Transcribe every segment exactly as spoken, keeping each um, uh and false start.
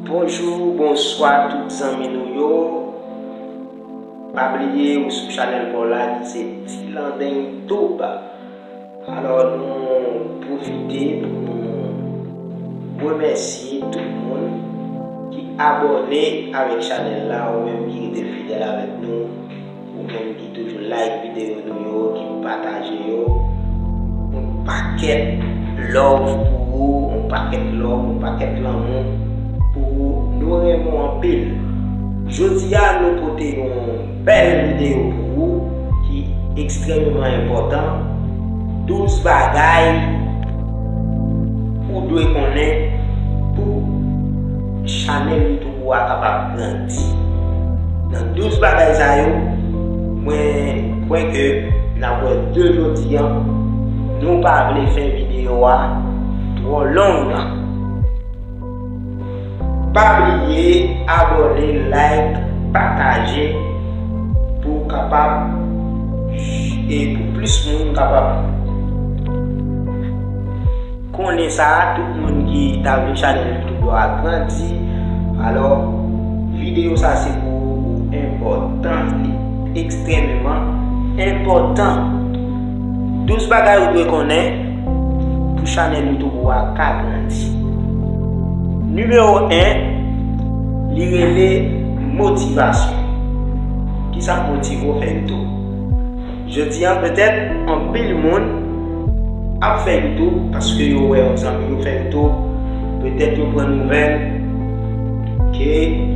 Bonjou, bonswa tout zanmi nou yo. Pa bliye ou sou chanèl pa w la ki se Ti Landeng Tube. Alò nou pwofite pou nou remèsye tout moun ki abòne avèk chanèl la, ou menm ki rete fidèl avèk nou. Ou menm ki toujou like videyo nou yo, ki pataje yo, yon pakèt love pou ou, yon pakèt love, yon pakèt lanmou pou ou. Nou renmen w anpil. Jodi a, nou pote yon bèl videyo pou ou ki ekstrèmeman enpòtan. Douz bagay ou dwe konnen pou chanèl YouTube ou a kapab grandi. Nan douz bagay sa yo, mwen kwè ke n ap wè de jodi a, nou pa vle fè videyo a twò long. Pa bliye abòne, like, pataje pou kapab e pou plis moun kapab konnen sa, tout moun ki ta vle chanèl YouTube yo a grandi. Alò, videyo sa se pou ou, enpòtan, li ekstrèmeman enpòtan. Douz bagay ou dwe konnen pou chanèl YouTube ou a ka grandi. Nimewo en, li rele motivasyon. Kisa k motive w fè YouTube? Jodi a, petèt, anpil moun ap fè YouTube paske yo wè yon zanmi yo fè YouTube. Petèt, yo pran nouvèl ke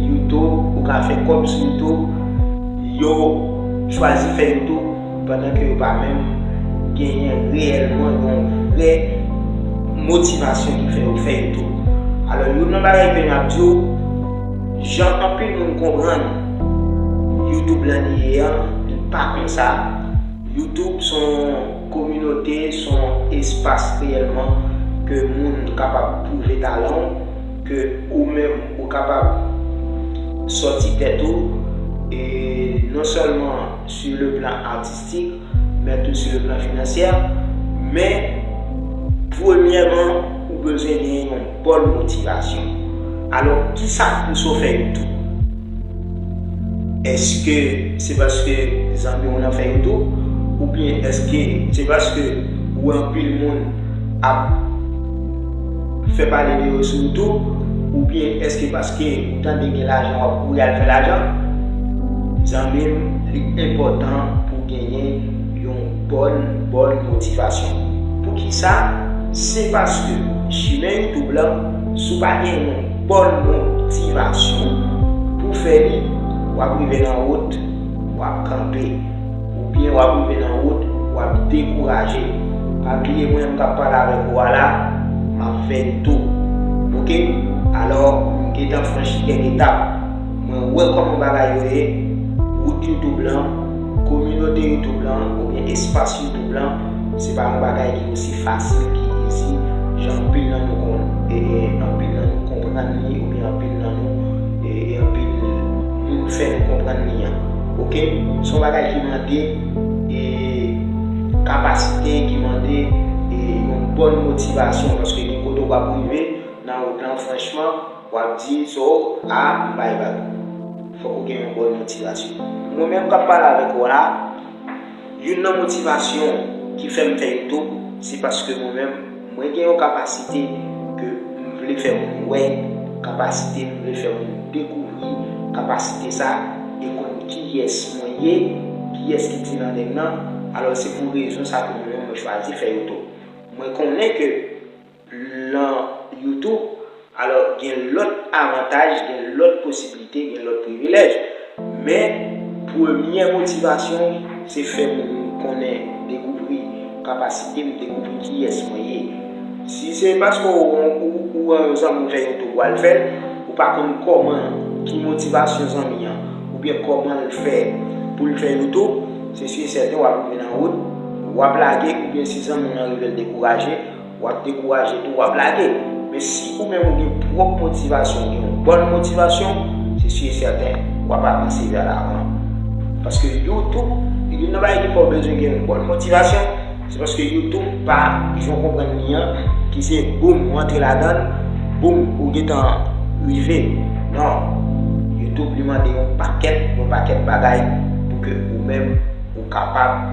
YouTube, ou ka fè kòb sou YouTube. Yo chwazi fè YouTube pandan ke yo pa menm genyen reyèlman yon vrè motivasyon ki fè yo fè YouTube. Alò, youn nan bagay ke n ap di w, jan anpil moun konprann YouTube lan li ye an, li pa konsa. YouTube se yon kominote, se yon espas reyèlman ke moun kapab pwouve talan w, ke ou menm ou kapab sòti tèt ou, e non sèlman sur le plan artistique, men tou sur le plan financier, men premyèman, ou bezwen gen yon bòn motivasyon. Alò, kisa k pouse w fè YouTube? Èske se paske zanmi w nan fè YouTube? Oubyen èske se paske ou wè anpil moun ap fè pale de yo sou YouTube? Oubyen èske paske ou tande gen lajan w ap kouri al fè lajan? Zanmi m, li enpòtan pou genyen yon bòn, bòn motivasyon. Poukisa? Se paske chimen YouTube lan, si w pa gen yon bòn motivasyon pou fè li, w ap rive nan wout, w ap kanpe. Oubyen w ap rive nan wout, w ap dekouraje. Pa bliye, mwen menm k ap pale avèk ou a la, m ap fè YouTube. Oke? Alò, m gentan franchi kèk etap. Mwen wè kòman bagay yo ye, wout YouTube lan, kominote YouTube lan, oubyen espas YouTube lan, se pa yon bagay ki osi fasil, ki izi, jan anpil nan nou konn, e, e, anpil nan nou konprann li, oubyen anpil nan nou, e, e anpil moun fè nou konprann li an. Oke? Se yon bagay ki mande, e, kapasite, ki mande, e, yon bòn motivasyon, paske gen kote w ap rive nan wout lan, franchman, w ap di, so, a, m bay vag. Fòk ou gen yon bòn motivasyon. Mwen menm k ap pale avèk ou la, youn nan motivasyon ki fè m fè YouTube, se paske mwen menm, mwen gen yon kapasite ke m vle fè moun wè, kapasite m vle fè moun dekouvri, kapasite sa, e konn kiyès mwen ye, kiyès ki Ti Landeng nan. Alò, se pou rezon sa ke mwen menm, mwen chwazi fè YouTube. Mwen konnen ke lan YouTube, alò, gen lòt avantaj, gen lòt posibilite, gen lòt privilèj. Men, premyè motivasyon, se fè moun konnen, dekouvri kapasite m, dekouvri kiyès mwen ye. Si se paske ou, ou, ou wè yon zanmi w fè YouTube, w al fè l, ou pa konn kòman, ki motivasyon zanmi an, oubyen kòman l fè pou l fè YouTube, se si e sèten w ap rive nan wout, w ap lage, oubyen si zanmi w nan rive l dekouraje, w ap dekouraje tou, w ap lage. Men si ou menm ou gen pwòp motivasyon, ou gen yon bòn motivasyon, se si e sèten, w ap avanse vè lavan. Paske YouTube, youn nan bagay ki fè w bezwen gen yon bòn motivasyon, se paske YouTube pa jan w konprann li an, ki se boum, ou antre ladan l, boum, ou gentan prive. Non. YouTube li mande yon pakèt, yon pakèt bagay pou ke ou menm ou kapab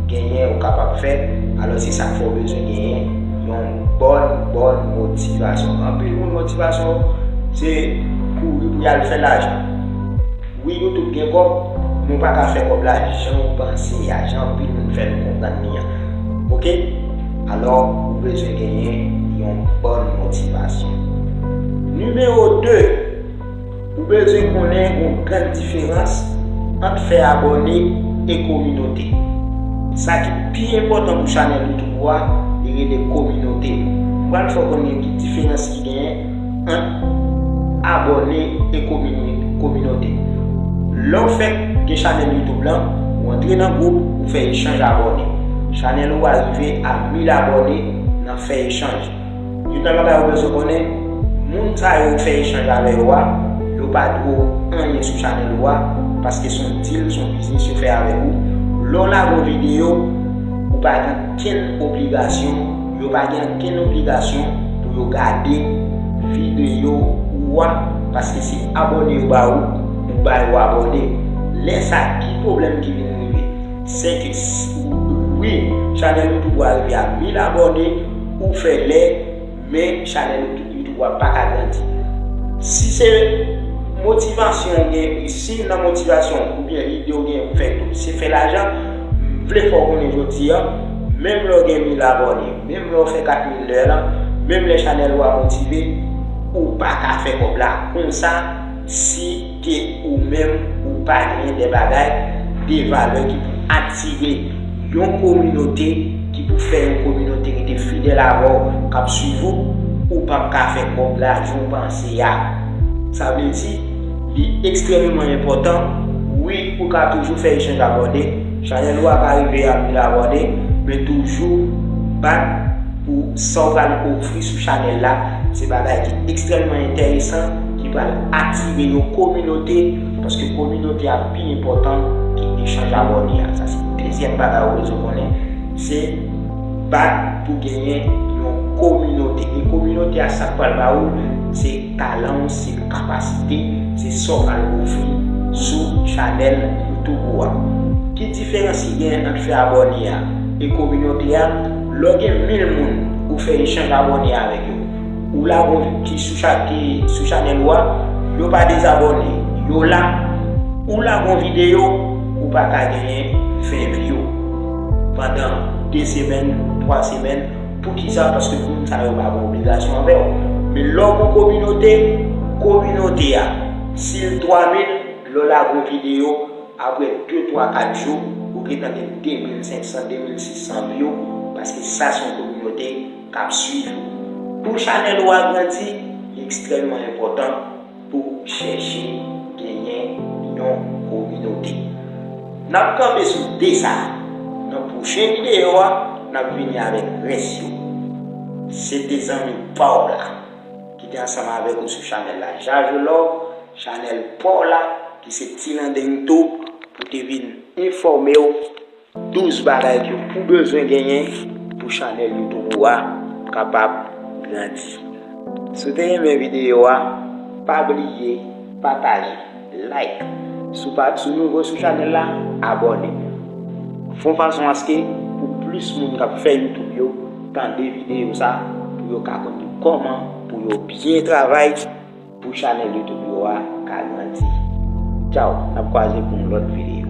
genyen, ou kapab fè. Alò se sa k fè w bezwen genyen yon bòn, bòn motivasyon. Anpil moun motivasyon se kouri pou y al fè lajan. Wi, YouTube gen kòb, men w pa ka fè kòb la jan w panse a, jan anpil moun fè nou konprann li an. Oke? Alò, ou bezwen genyen yon bòn motivasyon. Nimewo de, ou bezwen konnen yon grann diferans ant fè abòne e kominote. Sa ki pi enpòtan pou chanèl YouTube ou a, li rele kominote. M pral fè w konnen ki diferans ki genyen ant abòne e komini-, kominote. Lè w fèk gen chanèl YouTube lan, ou antre nan gwoup, ou fè echanj abòne. Chanèl ou a rive a mil abòne nan fè echanj. Youn nan bagay ou bezwen konnen, moun sa yo ou fè echanj avè yo a, yo pa dwe w anyen sou chanèl ou a, paske se yon deal, se yon biznis yo fè avèk ou. Lè w lage yon videyo, ou pa gen okenn obligasyon, yo pa gen okenn obligasyon pou yo gade videyo ou a, paske se abòne yo ba ou, ou ba yo abòne. Lè sa, ki pwoblèm ki vin rive? Se ke si, wi, chanèl YouTube ou a rive a mil abòne, ou fè lè, men chanèl YouTube ou a pa ka grandi. Si se motivasyon ou gen, si youn nan motivasyon oubyen lide ou gen pou fè YouTube se fè lajan, m vle fè w konnen jodi a, menm lè w gen mil abòne, menm lè w fè kat mil lè lan, menm lè chanèl ou a motive, ou pa ka fè kòb la. Konsa, si ke ou menm ou pa genyen de bagay, de valè ki pou atire yon kominote, ki pou fè yon kominote rete fidèl avè w, k ap swiv ou, ou p ap ka fè kòb la jan w panse a. Sa vle di, li ekstrèmman enpòtan. Wi, ou ka toujou fè echanj abòne. Chanèl ou a pa rive a mil abòne, men toujou bat pou sa w pral ofri sou chanèl la. Se bagay ki ekstrèmman enteresan, ki pral atire yon kominote, paske kominote a pi enpòtan ke echanj abòne a. Sa se dezyèm bagay ou bezwen konnen, se bat pou genyen yon kominote. E kominote a, sa k pral ba ou, se talan w, se kapasite, se sa w pral ofri sou chanèl YouTube ou a. Ki diferans ki genyen ant fè abòne a e kominote a? Lè w gen mil moun ou fè echanj abòne avèk yo, ou lage yon vi-, ki sou cha-, ki sou chanèl ou a, yo pa dezabòne, yo la, ou lage yon videyo, ou pa ka genyen ven view pandan de semèn, twa semèn. Poukisa? Paske moun sa yo pa gen obligasyon anvè w. Men lè w gen kominote, kominote a, si l twa mil, lè w lage yon videyo, apre de, twa, kat jou, ou gentan gen de mil senk san, de mil sis san view, paske sa se yon kominote k ap swiv ou. Pou chanèl ou a grandi, li ekstrèmman enpòtan pou chèche genyen yon kominote. N ap kanpe sou de sa a. Nan pwochen videyo a, n ap vini avèk rès yo. Se te zanmi pa w la ki te ansanm avèk ou sou chanèl la. Jajo Love, chanèl pa w la, ki se Ti Landeng Tube, pou te vin enfòme w douz bagay ke ou bezwen genyen pou chanèl YouTube ou a kapab grandi. Si w te renmen videyo a, pa bliye pataje, like. Si w pa, si w nouvo sou chanèl la, abòne. Fè yon fason aske pou plis moun k ap fè YouTube yo tande videyo sa, pou yo ka konn kòman pou yo byen travay pou chanèl YouTube yo a ka grandi. Tchaw, n ap kwaze pou yon lòt videyo.